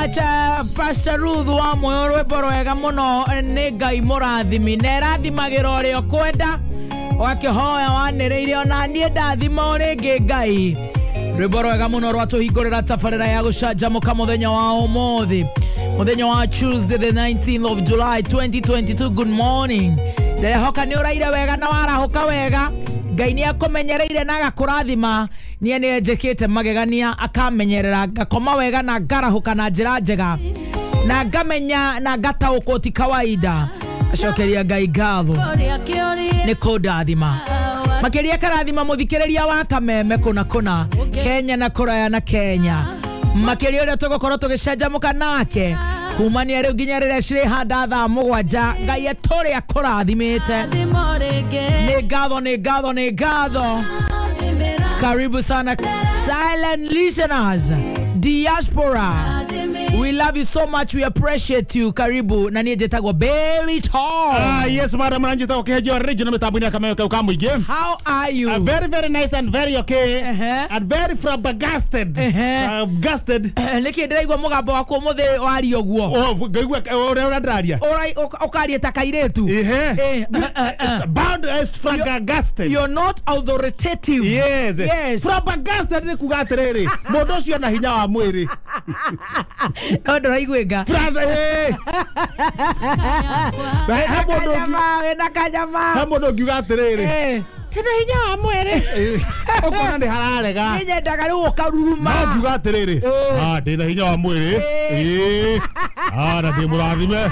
much, Pastor Ruth wa moyo rwĩmbo rwega mũno nĩ Ngai mũrathimi na ĩrathimagĩra ũrĩa ũkwenda wakĩhoya wanĩrĩire ona niĩ ndathima o rĩngĩ Ngai. Rwĩmbo rwega mũno rwatũhingũrĩra tabarĩra ya gũcanjamũka mũthenya wa ũmũthĩ, mũthenya wa Tuesday the 19th of July 2022. Good morning. Ndĩrehoka nĩ ũraire wega na warahũka wega. Ngai nĩ akũmenyereire na agakũrathima. Niĩ nĩ njĩkĩte magegania akamenyerera ngakoma wega na ngarahũka na njĩra njega na ngamenya na ngataũkwo ti kawaida. Acokeria Ngai ngatho nĩ kũndathima makĩria karathima mũthikĩrĩria wa Kameme kũna kũna Kenya na kũraya na Kenya makĩria ũrĩa tũgũkorwo tũgĩcanjamũka nake kumania rĩu nginya rĩrĩa cirĩhanda thaa mũgwanja. Ngai atũrĩa kũrathimĩte. Nĩ ngatho, nĩ ngatho, nĩ ngatho. Karibu sana silent listeners, diaspora, we love you so much, we appreciate you. Karibu na niĩ njĩtagwo Baby Tall. Yes, madam, nanjita okay, original mitambo kama kama mwige. How are you? Very very nice and very okay. And very flabbergasted. Flabbergasted. Nĩkĩ ndĩraigua mũgambo waku ũmũthĩ waria ũguo? Oh, ngaigua ũrĩa ũrandaria. Ũkaria ta kairĩtu. It's about as flabbergasted. You're not authoritative. Yes. Yes. Flabbergasted nĩ kuga atĩrĩrĩ, mũndũ ũcio na hinya wa mwĩrĩ. No ndũraiguĩka. He mũndũ ũngiuga atĩrĩrĩ, ndĩna hinya wa mwĩrĩ, ũkona nĩ hararega. Niĩ nyendaga rĩu ũkaruruma. No ngiuga atĩrĩrĩ, ndĩna hinya wa mwĩrĩ, na ndĩ mũrathime,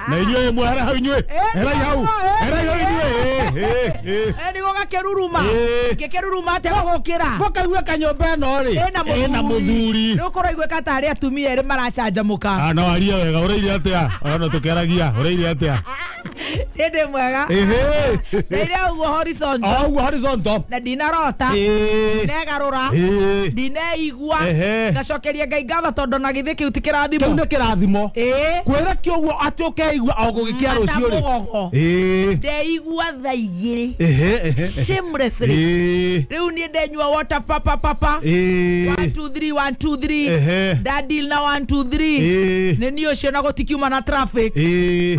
na inyuĩ mwehere hau, inyuĩ herai hau, herai hau inyuĩ. Nĩguo gakĩruruma. Ngĩkĩruruma atĩa gũgũkĩra? Gũkaigua kanyũmba ĩno rĩ, ĩna mũthuri. Rĩu kũraiguĩka tarĩ atumia erĩ maracanjamũka. No arie wega, ũraire atĩa? Ona tũkĩaragia, ũraire atĩa? Niĩ ndĩ mwega. Ndĩire ũguo horizontal. Ũguo horizontal. Na ndinarota. Ndinegarũra. Ndineigua. Ngacokeria Ngai ngatho tondũ na githĩ kĩu ti kĩrathimo. Kĩu nĩ kĩrathimo. Kwĩra kĩ ũguo atĩ ũkeigua o gũgĩkĩa rũciũ rĩ. Ndeigua thaa igĩrĩ. Shamelessly. Rĩu niĩ ndenyua water papa papa. 1 2 3 1 2 3. Ndadeal na 1 2 3. Nĩ niĩ ũcio na gũtikiuma na traffic.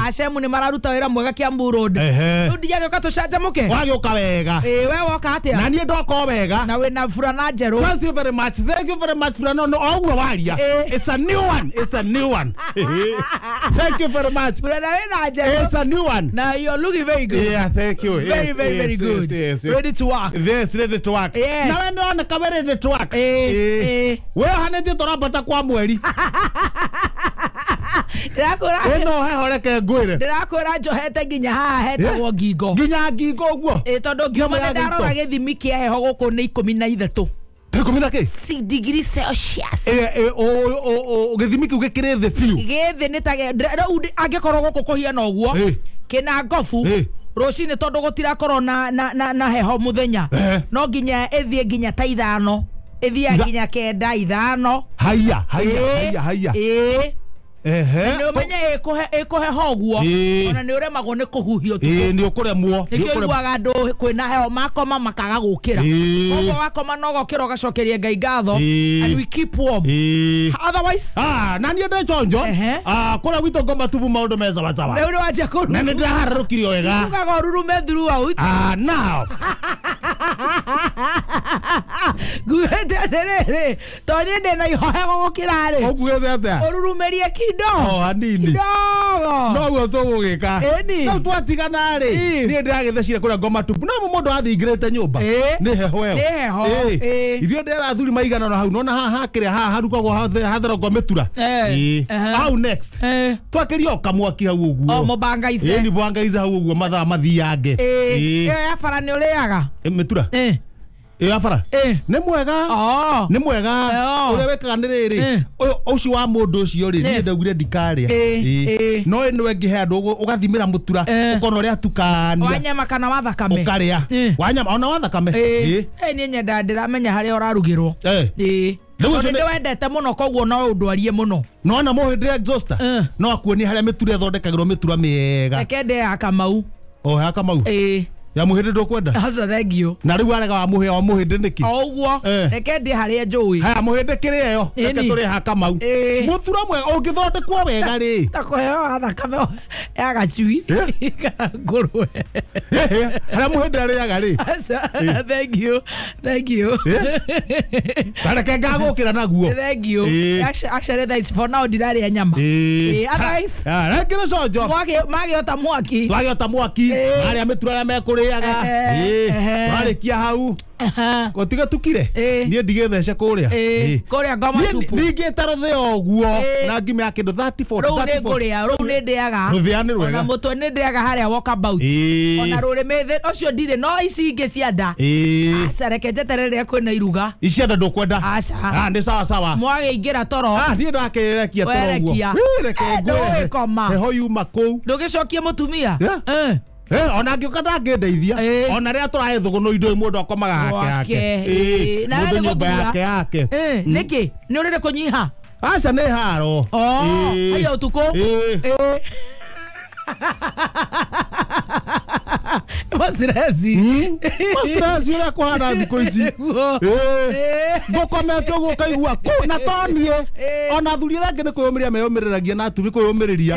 Acemu nĩ mararuta wĩra mwega Kiambu Road. Rĩu ndiyagĩũka tũcanjamũke. Wagĩũka wega. We woka atĩa? Na niĩ ndoka o wega. Na wĩna burana njerũ. Thank you very much. Thank you very much burana. No ũguo waria. It's a new one. It's a new one. Thank you very much. Burana wĩna njerũ. It's a new one. Now you're looking very good. Yeah, thank you. Very, very, very good. Yes, yes. Ready to work. Yes, ready to work. Yes. Na we nĩwoneka wĩ ready to work. We ũhanĩtie tũrambata kwa mweri. Ĩno heho reke ngwĩre. Ndĩrakwĩra njohete nginya haha hetagwo ngingo. Nginya ngingo ũguo? Tondũ ngiuma nĩ ndarora gĩthimi kĩa heho gũkũ nĩ 13. Ikũmi na kĩ? Degree Celsius. Gĩthimi kĩu gĩkĩrĩ thĩ biũ. Gĩ thĩ nĩ ta rĩu angĩkorwo gũkũ kũhiana ũguo kĩna ngobu rũcinĩ tondũ gũtirakorwo na heho mũthenya no nginya ĩthiĩ nginya ta ithano, ĩthiĩ nginya kenda ithano. Haiya haiya haiya haiya. Nĩ ũmenye ĩkũheho ũguo ona nĩ ũremagwo nĩ kũhuhia ũtukũ. Nĩ ũkũremwo. Nĩkĩo ũiguaga andũ kwĩna heho makoma makaga gũkĩra. Koguo wakoma no ũgokĩra ũgacokeria Ngai ngatho and we keep warm. Otherwise na niĩ ndĩ chonjo. Kũrĩa gwitũ ngoma tubu maũndũ me sawasawa. Rĩu nĩ wanjia kũruruma. Na nĩ ndĩraharũrũkirio wega. Ugaga ũrurume throughout. Now. Ngugĩte atĩrĩrĩ, tondũ niĩ ndĩna ihoego gũkĩra rĩ. Ũkugĩte atĩa? Ũrurumĩrie kidogo. Hanini. Kidogo. Noguo tũgũgĩka. Rĩu twatigana rĩ, niĩ ndĩragĩthecire kũrĩa ngoma tubu. No mũndũ athingĩrĩte nyũmba. Nĩ heho ĩyo. Nĩ heho. Ithuĩ ndĩra athuri maigana ona hau. Nona haha kĩrĩa haha harugagwo hatheragwo mĩtura. Hau next. Twakĩria o kamwaki hau ũguo. O mũbangaice. Nĩ bangaice hau ũguo mathaa mathiange. Ĩyo ya bara nĩ ũrĩaga? Mĩtura. Ĩyo ya bara? Nĩ mwega. Nĩ mwega. Ũrĩa wĩkaga nĩ rĩrĩ, ũcio wa mũndũ ũcio rĩ, niĩ ndaugire ndikarĩa. No ĩno ĩngĩ he andũ ũgathimĩra mũtura, ũkona ũrĩa atukania. Wa nyama kana wa thakame? Ũkarĩa. Wa nyama ona wa thakame. Niĩ nyendaga ndĩramenya harĩa ũrarugĩrwo. Tondũ nĩwendete mũno koguo no ũndwarie mũno. No ona mũhĩndĩ exhauster no akuonie harĩa mĩtura ĩthondekagĩrwo mĩtura mĩega. Reke ndĩe ya Kamau. O ya Kamau? Ya muhĩndĩ ndũkwenda? Aca thank you. Na rĩu arega wa mũhĩa wa mũhĩndĩ nĩkĩ? O ũguo. Reke ndĩe harĩa njũĩ. Haya mũhĩndĩ kĩrĩa ĩyo. Reke tũrĩe ha Kamau. Mũthuro mwega ũngĩthondekwo wega rĩ. Ta kũheo wa thakame ya gacui kana ngũrwe. Harĩa mũhĩndĩ arĩaga rĩ. Aca thank you. Thank you. Reke ngagũkĩra naguo. Thank you. Actually that is for now ndirarĩa nyama. Otherwise. Reke gĩconjo. Magĩota mwaki. Twagĩota mwaki. Arĩa mĩtura arĩa mekũrĩaga. Twarĩkia hau. Gũtiga tukire. Niĩ ndigĩthece kũrĩa. Kũrĩa ngoma tupu. Ningĩte rũthĩa ũguo na ngime ya kĩndũ 30 40. Rũu nĩ ngũrĩa, rũu nĩ ndĩaga. Rũthĩa nĩ rwega. Ona mũtwe nĩ ndĩaga harĩa walkabout. Ona rũrĩmĩ thĩ ũcio ndirĩ no ici ingĩ cia nda. Aca reke njeterere rĩrĩa kwĩna iruga. Ici cia nda ndũkwenda? Aca. Nĩ sawa sawa. Mwagĩingĩra toro. Niĩ ndakĩrekia toro ũguo. Reke ngwĩre. Heho yuma kũu. Ndũgĩcokie mũtumia. Ona ngĩũka ndangĩndeithia. Ona rĩrĩa tũrahe thũgũnũ indo mũndũ akomaga hake hake. Mũndũ nyũmba yake yake. Nĩkĩ? Nĩ ũrĩrĩ kũnyiha? Aca nĩ haro. Haya ũtukũ. Mastresi. Mastresi ũrĩa kũhana thikũ ici. Ngũkomete ũguo ũkaigua kũ na toniĩ. Ona athuri arĩa angĩ nĩ kwĩyũmĩrĩria meyũmĩrĩragia na atumia kwĩyũmĩrĩria.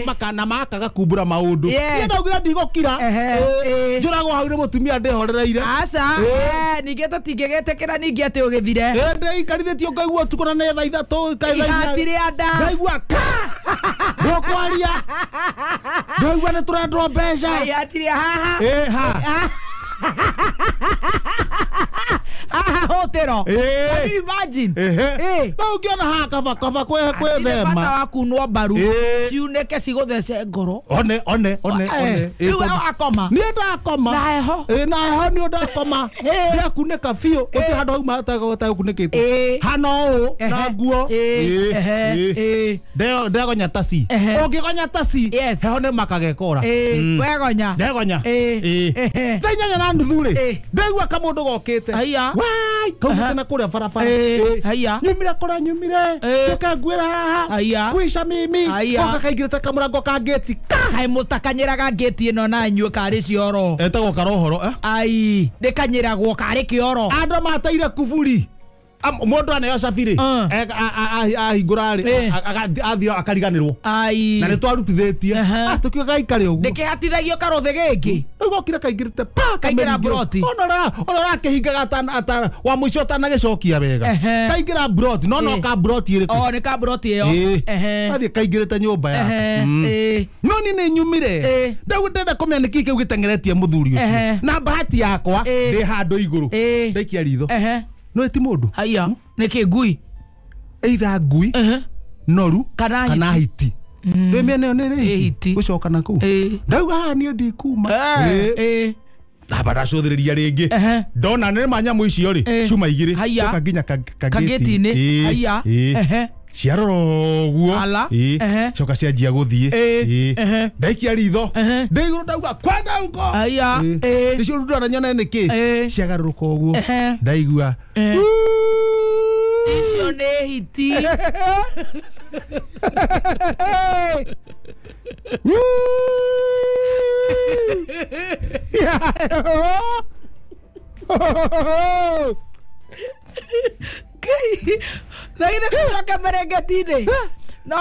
Makana makaga kumbũra maũndũ. Niĩ ndaugire ndigũkira. Njũragwo hau nĩ mũtumia ndĩhorereire. Aca. Ningĩ tũtingĩgĩtĩkĩra ningĩ atĩ ũgĩthire. Ndĩikarithĩtie ngaigua ũtukũ na nĩ thaa ithatũ. Ihati rĩa nda. Ngaigua ka. Ndũkwaria. Ndaigua nĩ tũrendwo mbeca. Ihati rĩa haha. Ha. Haha hotero. Can you imagine? No ũngĩona haha kaba kaba kwĩthema. Bata wa kunwo mbaru. Ciunĩke cigũthece ngoro. One one one one. Rĩu akoma. Niĩ ndakoma. Na heho. Na heho nĩ ndakoma. Ndĩakunĩka biũ. Gũtirĩ handũ hauma hategũkunĩkĩte. Hana ũũ na nguo. Ndegonya taci. Ũngĩgonya taci. Heho nĩ makagekora. Wegonya. Ndegonya. Thaa inyanya na nuthu rĩ. Ndaigua kamũndũ gokĩte. Wai, kaumĩte na kũrĩa barabara. Nyumire kũrĩa nyumire. Njoke nguĩra haha. Kuica mimi. Goka kaingĩrĩte kamũrango ka ngĩti. Kaĩ mũtakanyĩraga ngĩti ĩno na inyuĩ karĩ cioro. Etagwo karohoro. Ai, ndĩkanyĩragwo karĩ kĩoro. Andũ mateire kuburi. Mũndũ aneo cabirĩ ahingũra rĩ athiĩ akariganĩrwo. Na nĩ twarutithĩtie. Tũkiuga gaikare ũguo. Ndĩkĩhatithagio karũthĩ gĩkĩ. Rĩu gokire kaingĩrĩte pa kaingĩra mburoti. Ona ũrakĩhingaga wa mũico ũtanagĩcokia wega. Kaingĩra mburoti no no ka mburoti ĩrĩkũ? Nĩ ka mburoti ĩyo. Athiĩ kaingĩrĩte nyũmba yake. No niĩ nĩ nyumire. Ndenda kũmenya nĩkĩ kĩu gĩteng'eretie mũthuri ũcio. Na bahati yakwa ndĩ handũ igũrũ. Ndaikia ritho. No ti mũndũ. Haya, nĩkĩ ngui? Either ngui, noru, kana hiti. Rĩu mĩena ĩyo nĩ rĩ hiti. Gũcoka na kũu. Ndauga haha niĩ ndikuma. Ndamba ndacũthĩrĩria rĩngĩ. Ndona nĩ ma nyamũ icio rĩ, cuma igĩrĩ. Coka nginya kagĩti-inĩ. Haya. Ciarora ũguo. Coka cianjia gũthiĩ. Ndaikia ritho. Ndĩ igũrũ ndauga kwenda huko. Nĩcio rĩu ndona nyone nĩkĩ. Ciagarũrũka ũguo. Ndaigua. Icio nĩ hiti. Na githĩ gũcoka mĩrĩngĩti-inĩ no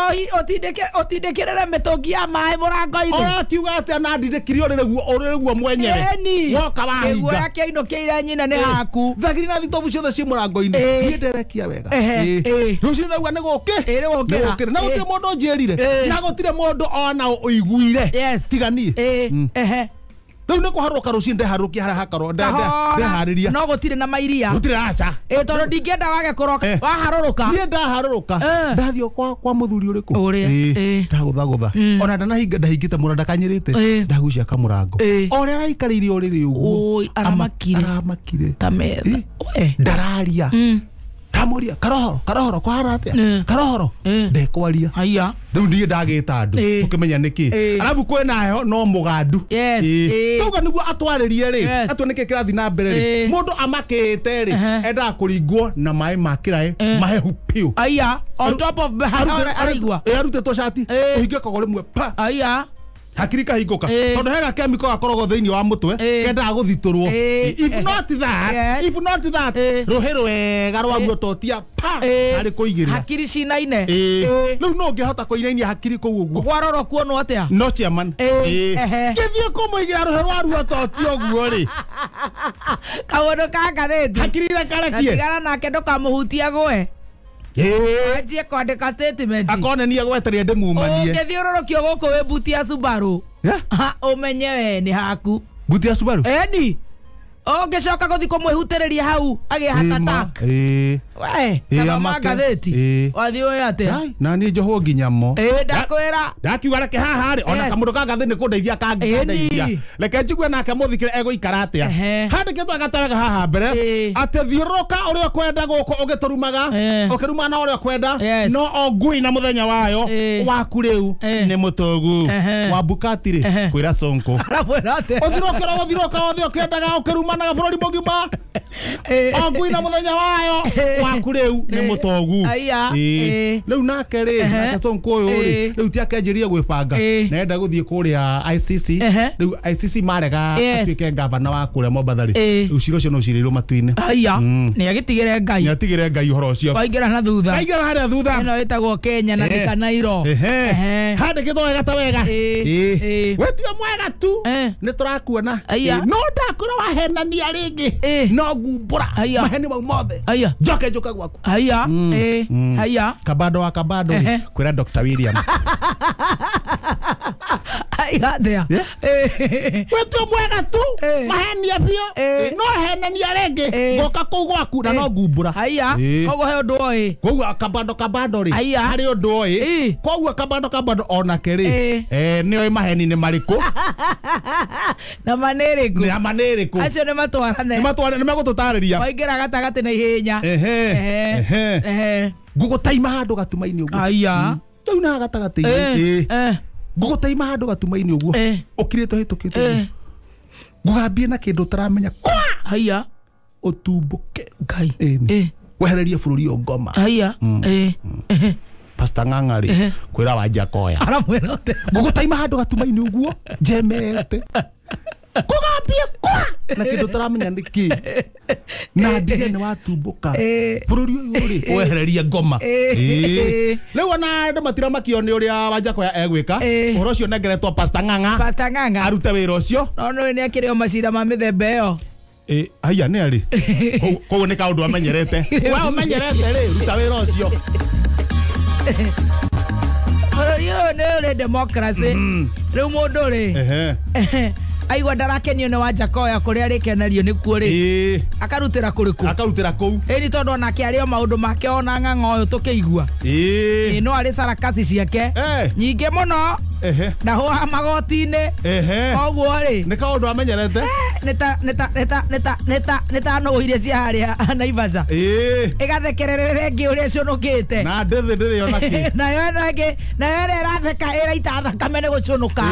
ũtindĩkĩrĩre mĩtũngi ya maĩ mũrango-inĩ. Ũrakiuga atĩa na ndindĩkire ũrĩ guo mwenyewe. Woka wahinga. Nĩguo yakĩinũkĩire nyina nĩ haku. Thagiri na thitobu ciothe ciĩ mũrango-inĩ. Niĩ nderekia wega. Rũciũ ndauga nĩ gũkĩ. Na gũtirĩ mũndũ ũnjĩrire. Na gũtirĩ mũndũ ona ũiguire. Tiga niĩ. Rĩu nĩ kũharũrũka rũciũ ndeharũrũkia harĩa hakarwo ndeharĩria. No gũtirĩ na mairia. Gũtirĩ aca. Tondũ ndingĩenda wage kũroka. Waharũrũka. Niĩ ndaharũrũka. Ndathiĩ kwa mũthuri ũrĩkũ? Ndagũthagũtha. Ona ndanahinga ndahingĩte mũrango ndakanyĩrĩte. Ndagucia kamũrango. O ũrĩa araikarĩire ũrĩrĩ ũguo. Aramakire. Aramakire. Ta metha. Ndararia. Ndamuria karohoro karohoro kwahana atia karohoro ndekwaria. Haya. Rĩu niĩ ndagĩta andũ tũkĩmenya nĩkĩ. Arabu kwĩna heho no mũgandu. Tauga nĩguo atwarĩrie rĩ atue nĩkĩ kĩrathiĩ na mbere rĩ mũndũ amakĩte rĩ endaga kũringwo na maĩ ma kĩraĩ mahehu piũ. Haya. On top of araigua. Arutĩtwo cati ũhinge kogo rĩmwe pa. Haya. Hakiri kahingũka tondu hega chemical gakoragwo thiini wa mutwe kendaga guthitũrwo. If not that, if not that, ruhi rwega rwa guototia pa ari kuigirira hakiri cinaine. Riu no ngihota kuinainia hakiri kuu uguo kwarorwo kuonwo atia no chairman ngithie kumuigira ruhi rwa ruototia uguo ri kaundu ka ngathĩti hakiri rekarekie tigana nake ndukamuhutia gwe anjie kwandĩka statement akonania gweteria ndimumanie ũngĩthiũrũrũkio gũkũ wĩ buti ya Subaru ũmenye we nĩ haku buti ya Subaru eni ũngĩcoka gũthiĩ kũmwĩhutĩrĩria hau agĩe heart attack we kathoma ngathĩti wathiĩ ũĩ atĩa na niĩ njohwo nginya mo ndakwĩra ndakiuga reke haha rĩ ona kamũndũ ka ngathĩti nĩ kũndeithia kangĩndeithia reke njigue nake mũthikĩre egũikara atĩa handĩkĩtwo gataraga haha mbere atĩ thiũrũrũka ũrĩa ũkwenda gũkũ ũgĩtũrumaga ũkĩrumana ũrĩa ũkwenda no o ngui na mũthenya wayo waku rĩu nĩ mũtũgu Wambukati rĩ kwĩra Sonko ũthiũrũkĩra gũthiũrũrũka othe ũkĩendaga ũkĩrumanaga bũrũri mũgima o ngui na mũthenya wayo waku rĩu nĩ mũtogu. Rĩu nake rĩ nake Sonko ũyũ rĩ rĩu ti akenjĩrie gwĩbanga na enda gũthiĩ kũrĩa ICC rĩu ICC marega atuĩke gavana wa kũrĩa Mombatha rĩ rĩu cira ũcio no ũcirĩirwo matu-inĩ. Aya nĩ agĩtigĩre Ngai nĩ atigĩre Ngai ũhoro ũcio waingĩra na thutha waingĩra harĩa thutha ĩno ĩtagwo Kenya na Kanairo handĩkĩtwo wega ta wega we tiwe mwega tu nĩ tũrakuona no ndakwĩra wahenania rĩngĩ no ngumbũra maheni mau mothe njoke njoke gwaku. Aya aya kabando wa kabando kwĩra Dr. William aya there we tiwe mwega tu mahenia biũ no henania rĩngĩ ngoka kũu gwaku na no ngumbũra. Aya koguo he ũndũ oĩ koguo kabando kabando rĩ harĩ ũndũ oĩ koguo kabando kabando onake rĩ nĩ oĩ maheni nĩ marĩkũ na manĩrĩkũ na manĩrĩkũ acio nĩ matwarane nĩ matwarane nĩ megũtũtarĩria waingĩra gatagatĩ na ihenya ngũgũtaima handũ gatumainĩ ũguo. Aya rĩu na gatagatĩ-inĩ ngũgũtaima handũ gatumainĩ ũguo ũkirĩte ũhĩtũkĩte ngũgambie na kĩndũ ũtaramenya kwa aya ũtumbũke Ngai wehererie bũrũri ũyũ ngoma. Aya Pastor Ng'ang'a rĩ kwĩra Wanjakoya aramwĩra atĩa ngũgũtaima handũ gatumainĩ ũguo njemete kũgambie kwa na kĩndũ ũtaramenya nĩ kĩ na ndige nĩ watumbũka bũrũri ũyũ rĩ wehererie ngoma. Rĩu ona andũ matiramakio nĩ ũrĩa Wanjakoya egwĩka ũhoro ũcio nengeretwo Pastor Ng'ang'a Pastor Ng'ang'a arute wĩra ũcio no nĩ nĩ akĩrĩ o macira ma mĩthemba ĩyo. Haya nĩ arĩ koguo nĩ kaũndũ amenyerete we ũmenyerete rĩ ruta wĩra ũcio. Bũrũri ũyũ nĩ ũrĩ democracy rĩu mũndũ rĩ aigua ndarakenio nĩ Wanjakoya kũrĩa arĩkenerio nĩkuo rĩ akarutĩra kũrĩkũ akarutĩra kũu ĩni tondũ onake arĩ o maũndũ make ona Ng'ang'a ũyũ tũkĩigua no arĩ sarakasi ciake nyingĩ mũno ndahũaga magoti-inĩ koguo rĩ nĩ kaũndũ amenyerete nĩ ta nũgũ iria cia harĩa Naivasha ĩgathekerera ĩrĩa ĩngĩ ũrĩa ĩcũnũkĩte na ndĩthĩ ndĩrĩ ona kĩ nayo ĩno ĩngĩ nayo ĩrĩa ĩratheka ĩraita thakame nĩ gũcũnũka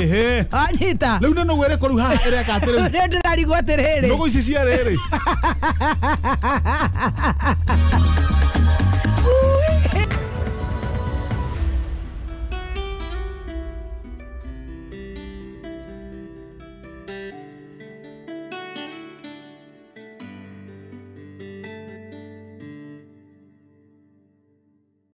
anyita rĩu nĩ nũgũ ĩrĩkũ rĩu haha ĩreka atĩrĩ nĩ ndĩrarigwo atĩrĩrĩ nũgũ ici cierĩ rĩ.